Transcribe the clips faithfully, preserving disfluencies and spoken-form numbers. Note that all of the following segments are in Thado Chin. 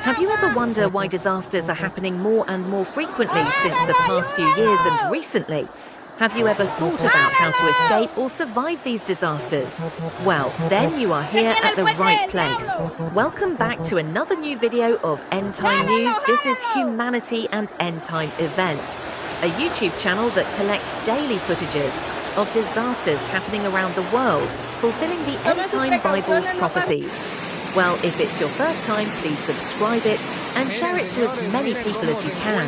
Have you ever wondered why disasters are happening more and more frequently since the past few years and recently? Have you ever thought about how to escape or survive these disasters? Well, then you are here at the right place. Welcome back to another new video of End Time News. This is Humanity and End Time Events, a YouTube channel that collects daily footages of disasters happening around the world, fulfilling the End Time Bible's prophecies. Well, if it's your first time, please subscribe it and share it to as many people as you can.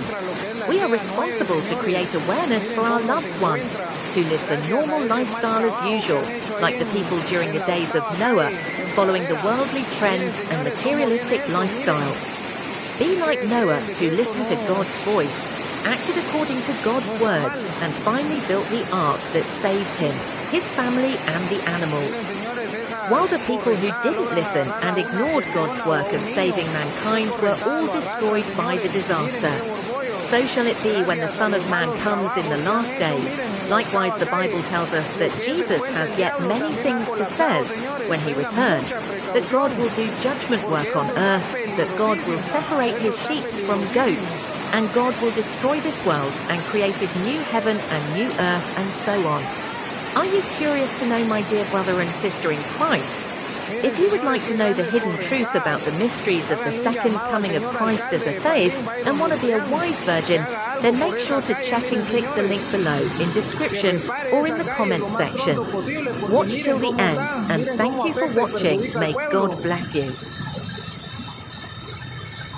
We are responsible to create awareness for our loved ones who lives a normal lifestyle as usual, like the people during the days of Noah, following the worldly trends and materialistic lifestyle. Be like Noah, who listened to God's voice, acted according to God's words, and finally built the ark that saved him, his family, and the animals. While the people who didn't listen and ignored God's work of saving mankind were all destroyed by the disaster, so shall it be when the Son of Man comes in the last days. Likewise, the Bible tells us that Jesus has yet many things to say when he returns, that God will do judgment work on earth, that God will separate his sheep from goats, and God will destroy this world and create a new heaven and new earth, and so on. Are you curious to know, my dear brother and sister in Christ? If you would like to know the hidden truth about the mysteries of the second coming of Christ as a thief and want to be a wise virgin, then make sure to check and click the link below in description or in the comment section. Watch till the end, and thank you for watching. May God bless you.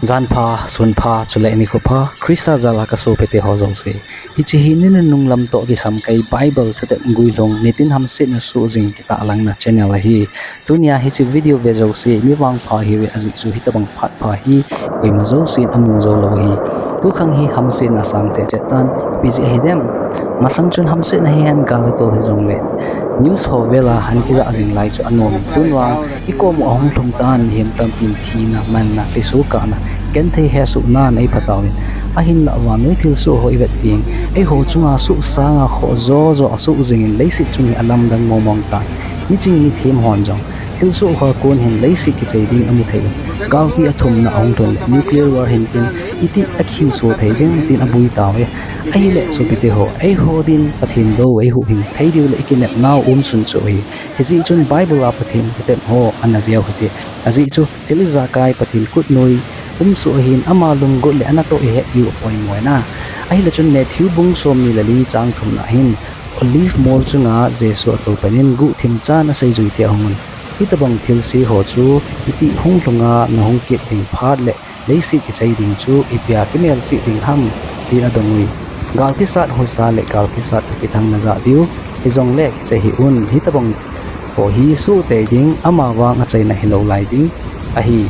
Jan pha, sun pha, chule nikho pha, Christa jal a ka sopite ho jouse. Hiche hi ni nunung lam toh kisamkai Bible thutep guilhung nitin hamsetna soh jing kitahlang na channel ahi. Tunia hiche video ve jouse mi vangpha hiuve, ajeh chu hitobang phat pha hi koima jousen amu jou lou ahi. Tukhang hi hamsetna asang cheh cheh tan, ipi jeh ahi dem. Masang chun hamsetna hihen gal atol hijongle news ho vel a ana kijah jing lai chu anom in, tun vang i kom u ahung lhung tan, mihem tampin thina, manna, lhiso kahna, genthei hesohna nei pha tauvin, ahinlah vannoi thilsoh ho i vet teng, eiho chunga soh sanga khoh jo jo asoh jingin leiset chung hi alamdang mong mong tan. Miching mithem hon jong thilsoh ho a kon hin leiset kichai ding amu thei in, galpi athumna ahung lhun le nuclear war hin tin, iti akihinso thei ding tin abui tauve. Ahile sopite ho, eiho din Pathen lou eihuhhing thei diu le i kinepnau umsun chu ahi. Hijeh chun Bible a Pathen thutep ho ana veu hite. Ajeh chu thil ijakai Pathen khut noi umsoh ahin, ama lunggot le anatoh ihet diu apoimo in a. Ahile chun Matthew bung somni le li chang thumna hin, Olive mol chunga Jesu atoupet in guhthim chan aseijui te ahung un, hitobang thilse ho chu itih hung lhunga nahung kit ding phat le leiset kichai ding chu ipia kimelchih ding ham, tin adong ui. Gal kisat husa le gal kisat akithang najah diu, hijongle kichai hih un, hitobang ho hi soh tei ding, amavang achaina hilou lai ding ahi.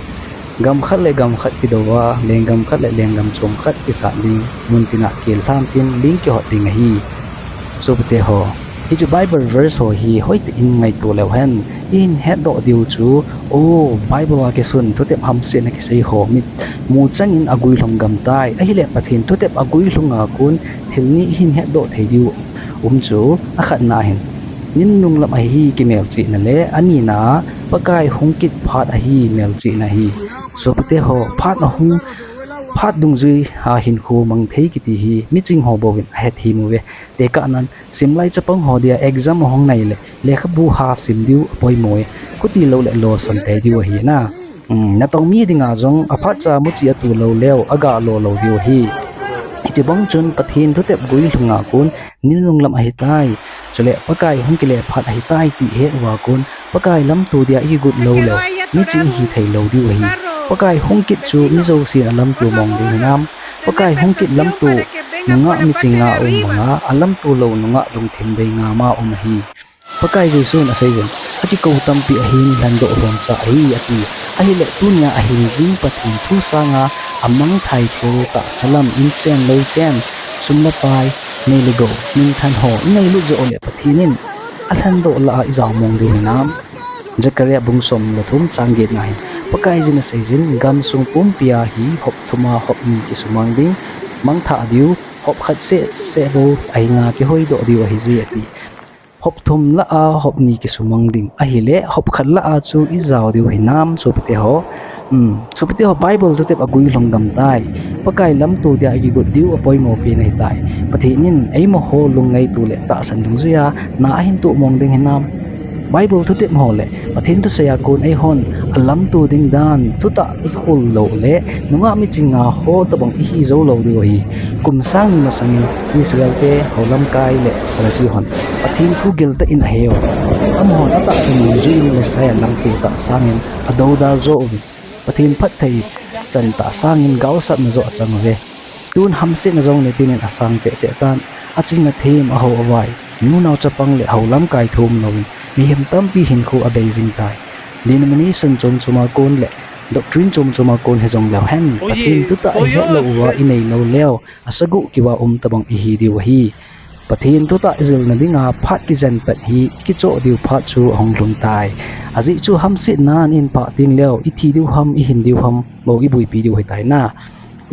Gam khat le gam khat kidouva, lenggam khat le lenggam chom khat kisat ding, mun tina kel lhan tin ling kihot ding ahi. Sopite ho, hiche Bible verse ho hi hoitah in ngaito leu hen, ihin hetdoh diu chu, o, Bible a kisun thutep hamsetna kisei ho mit mu changin aguilhung gamtai, ahile Pathen thutep aguilhunga kon thil ni ihin hetdoh thei diu um chu, akhatna hin, ni nunung lam ahi kimelchihna le, anina a Pakai hung kit phat ahi melchihna hi. Sopite ho, phat ahung, phat dungjui a hinkho mang thei kiti hi miching ho bouvin ahethem uve. Tekahnan, simlai chapang ho dia exam ahung nai le lekhabu ha sim diu apoimo e. Chuti lou le losam tei diu ahi na. Natong mi dinga jong aphatcha muchi atu lou leu aga lo lou diu ahi. Hiche bang chun Pathen thutep guilhunga kon ni nunung lam ahitai, chule Pakai hung kile phat ahitai ti het uva kon Pakai lamto dia ikigot lou leu miching hi thei lou diu ahi. Pakai hung kit chu mi jousen alamto mong diu hinam? Pakai hung kit lamto nungah miching nga um banga, alamto lou nungah lungthim bei nga ma um ahi. Pakai Jesun aseijin, akikou tampi ahin lhandoh lhomcha ahi ati. Ahile tunia ahin jing Pathen thu sanga amangthai thil, tahsa lam, inchen louchen, sum le pai, nei le gou, minthan ho inei lut joh le Pathen in alhandoh lah a ijao mong diu hinam? Zechariah bung somni le thum chang getna hin Pakaiyin aseijin, gamsung pumpia hi hop thuma hop ni kisumang ding, mangthah diu, hop khat seh seh bou ahinga kihoidoh diu ahije ati. Hop thum lah a hop ni kisumang ding ahile, hop khat lah a chu ijao diu hinam sopite ho? Hmm, sopite ho, Bible thutep a guilhung gam tai. Pakai lamto dia i kigot diu apoimo pen ahi tai. Pathen in eima ho lungngai tu le tahsan dungjuia na ahin toh mong ding hinam. Bible thutep ho le Pathen thusei a kon eihon alamto ding dan thutah i khol lou le nungah miching nga ho tabang i hi jou lou diu ahi. Kum sang ni masang in Israel te ho lamkai le Pharisee hon Pathen thu gel tah in aheu. Amahon atahsan dungjuiyin Messiah lamto tah sangin adoudal jo uvin. Pathen phatthei chan tah sangin gaosapna joh achang uve. Tun hamsetna jong nitin in asang cheh cheh tan, aching athem, aho avai, nu nao chapang le ho lamkai thum louvin, mihem tampi hinkho abei jing tai. Denomination chom chom a kon le doctrine chom chom a kon hijong leu hen, Pathen thutah i het lou uva i nei lou leu, asagoh kiva um tabang i hi diu ahi. Pathen thutah i jilna dinga phat kijen pat hi i kichoh diu phat chu ahung lhung tai. Ajeh chu hamsetnan in pah teng leu, i thi diu ham, i hin diu ham, bou i buipi diu ahi tai na.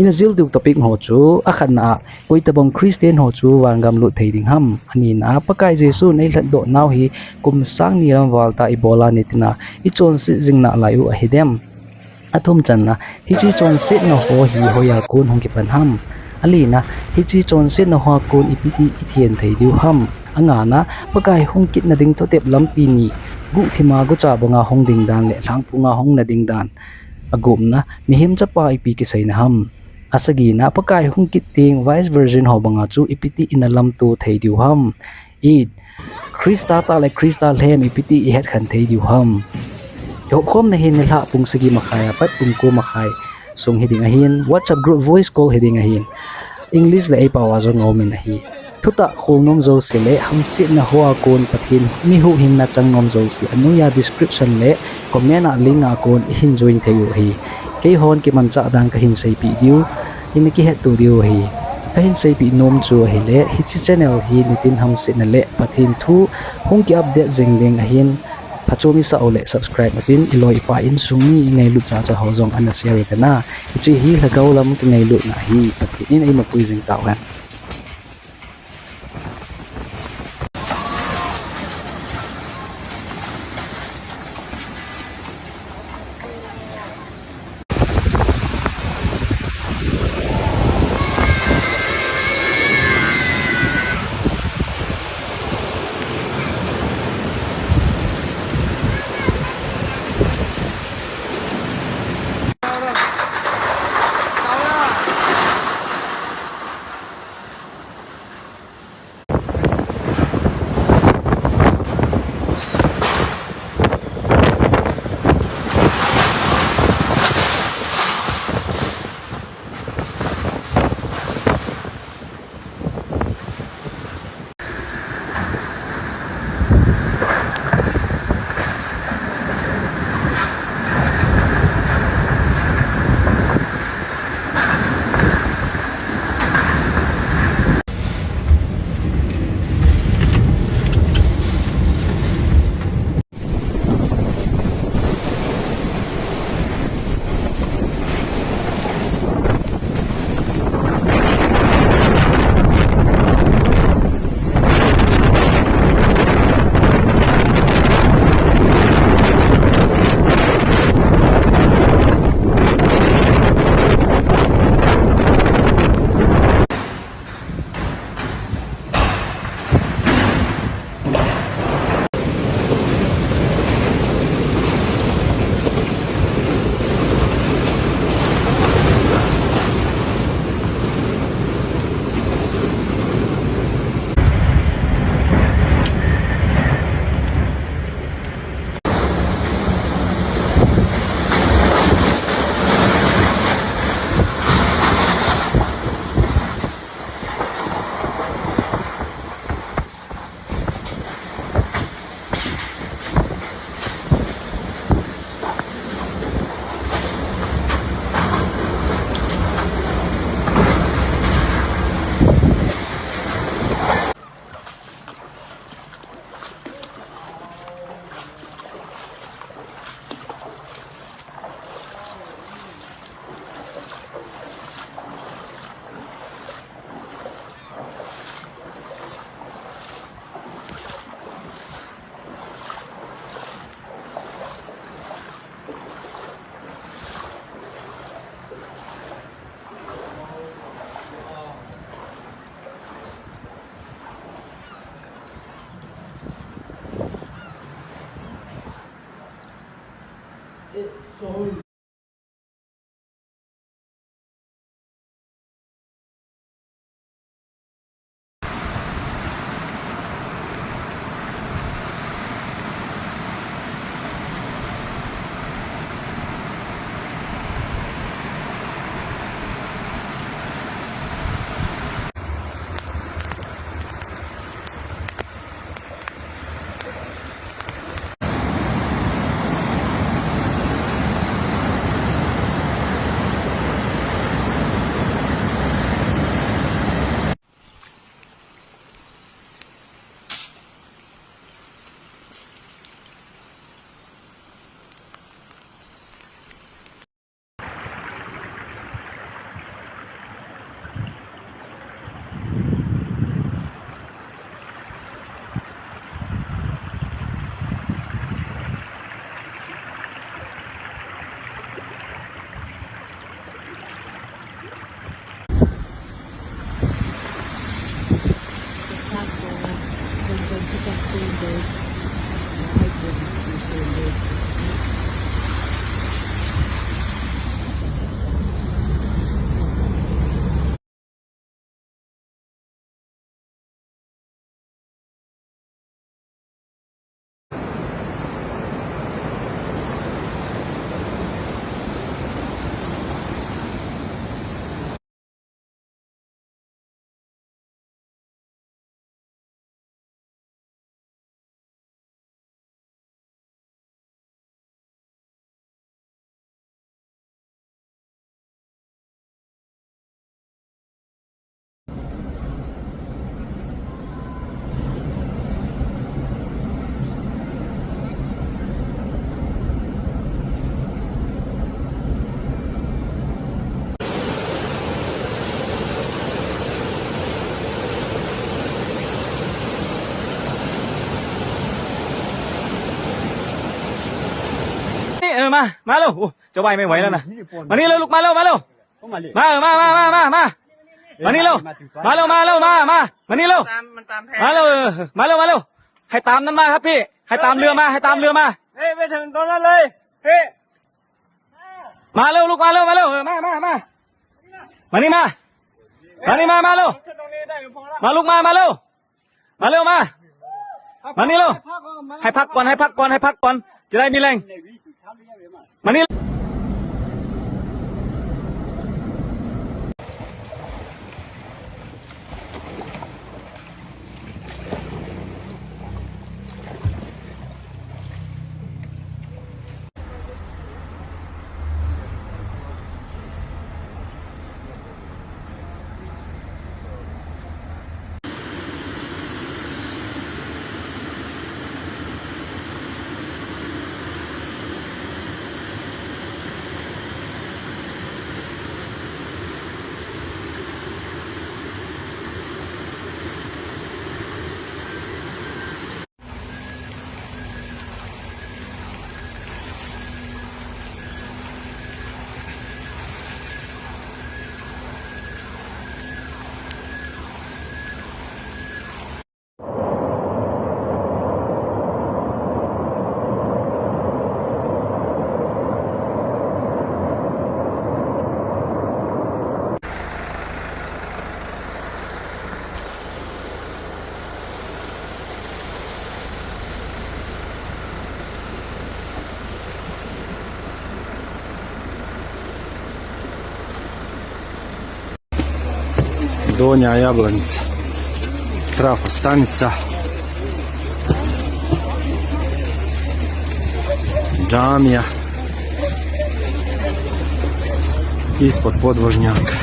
Ina jil diu topic ho chu, akhatna a, koi tabang Christian ho chu vangam lut thei ding ham. Anina a, Pakai Jesun eilhatdoh nau hi kum sang ni lam val tah i bol a nitin a i chonset jing nalai u ahi dem. Athum channa, hiche chonsetna ho hi hoiya kon hung kipan ham. Alina, hiche chonsetna hoa kon ipi ti i theng thei diu ham. Angana, Pakai hung kitna ding thutep lampi ni, guhthima gucha banga hung ding dan le lhangphunga hung na ding dan. Agupna, mihem chapa ipi kiseina ham. Asagina, Pakai hung kit teng vice virgin ho banga chu ipi ti ina lamto thei diu ham. Eight, Christa tah le Christa lhem ipi ti i hetkhen thei diu ham. I hopkhomna hin nilhah pung sagi makhai a pat pung ko makhai sung hiding ahin, WhatsApp group voice call hiding ahin. English le eipao a jong aumin ahi. Thutah khol nom jouse le hamsetna hoa kon Pathen mi huhhingna chang nom jouse anoiya description le comment a link a kon i hin join thei u ahi. Keihon kimanchah dan kahin seipeh diu, ina kihetto diu ahi. Kahin seipeh nom chu ahile, hiche channel hi nitin hamsetna le Pathen thu hung ki update jing ding ahin, phachom isah u le subscribe atin, i loi i pai insung mi i ngailut chacha ho jong ana share u hite na. Hiche hi lhagao lam kingailutna ahi, Pathen in eima pui jing tauhen. นี่ เออ มา มาเร็ว โอ้ จะไหวไม่ไหวแล้วนะ มานี่เร็วลูก มาเร็ว มาเร็ว มา เออ มา มา มา มา มา มานี่เร็ว มาเร็ว มาเร็ว มา มา มานี่เร็ว ตาม มันตามแผน มาเร็ว เออ มาเร็ว มาเร็ว ให้ตามนั้นมาครับพี่ ให้ตามเรือมา ให้ตามเรือมา เฮ้ย ไปถึงตรงนั้นเลย เฮ้ย มาเร็วลูก มาเร็ว มาเร็ว เออ มา มา มา มานี่มา มานี่มา มาเร็ว ขึ้นตรงนี้ได้ก็พอละ มาลูกมา มาเร็ว มาเร็ว มา มานี่เร็ว ให้พักก่อน ให้พักก่อน ให้พักก่อน จะได้มีแรง มานี่ Donya Jablonjica. Trafostanica. Džamija. Ispod podvožnjaka.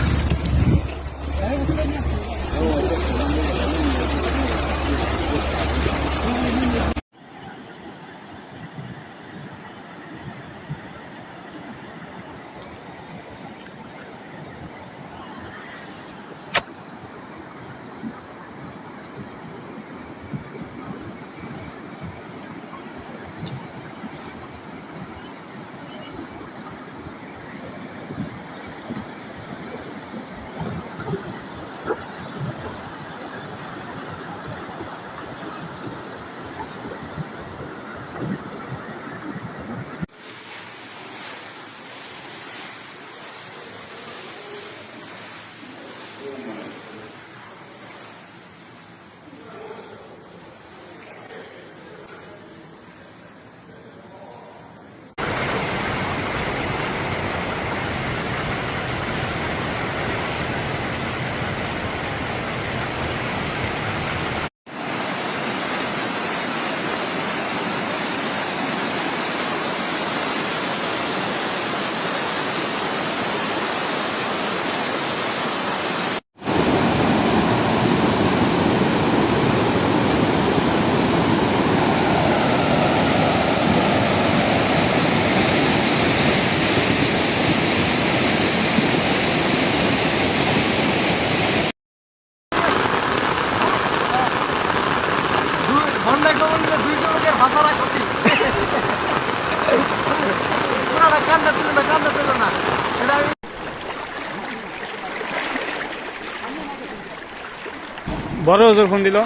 বড় হুজুর ফোন দিল।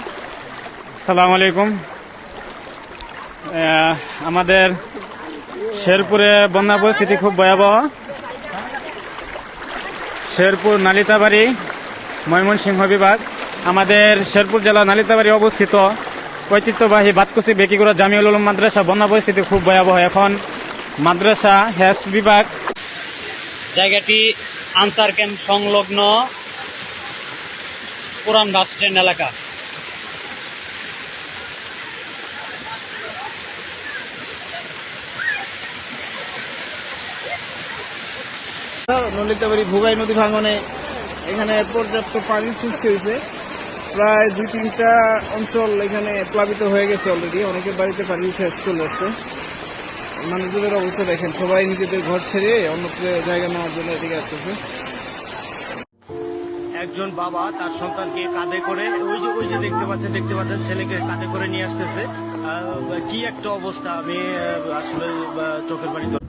সালাম আলাইকুম। আহ, আমাদের শেরপুরে বন্যা পরিস্থিতি খুব ভয়াবহ। শেরপুর নালিতাবাড়ি, ময়মনসিংহ বিভাগ। আমাদের শেরপুর জেলা নালিতাবাড়ি অবস্থিত ঐতিহ্যবাহী ভাতকুচি বেকিগুড়া জামিউল উলুম মাদ্রাসা বন্যা পরিস্থিতি খুব ভয়াবহ। এখন মাদ্রাসা হেফজ বিভাগ জায়গাটি আনসার ক্যাম্প সংলগ্ন পুরান বাস স্ট্যান্ড এলাকা। নলিতাবাড়ি ভোগাই নদী ভাঙনে এখানে পর্যাপ্ত পানির সৃষ্টি হয়েছে। প্রায় দুই তিনটা অঞ্চল এখানে প্লাবিত হয়ে গেছে অলরেডি, অনেকের বাড়িতে পানি উঠে চলে আসছে। মানুষজনের অবস্থা দেখেন, সবাই নিজেদের ঘর ছেড়ে অন্যত্র জায়গা নেওয়ার জন্য এদিকে আসতেছে। একজন বাবা তার সন্তানকে কাঁধে করে, ওই যে, ওই যে দেখতে পাচ্ছেন, দেখতে পাচ্ছেন ছেলেকে কাঁধে করে নিয়ে আসতেছে। আহ, কি একটা অবস্থা, আমি, আহ, আসলে, আহ, চোখের পানি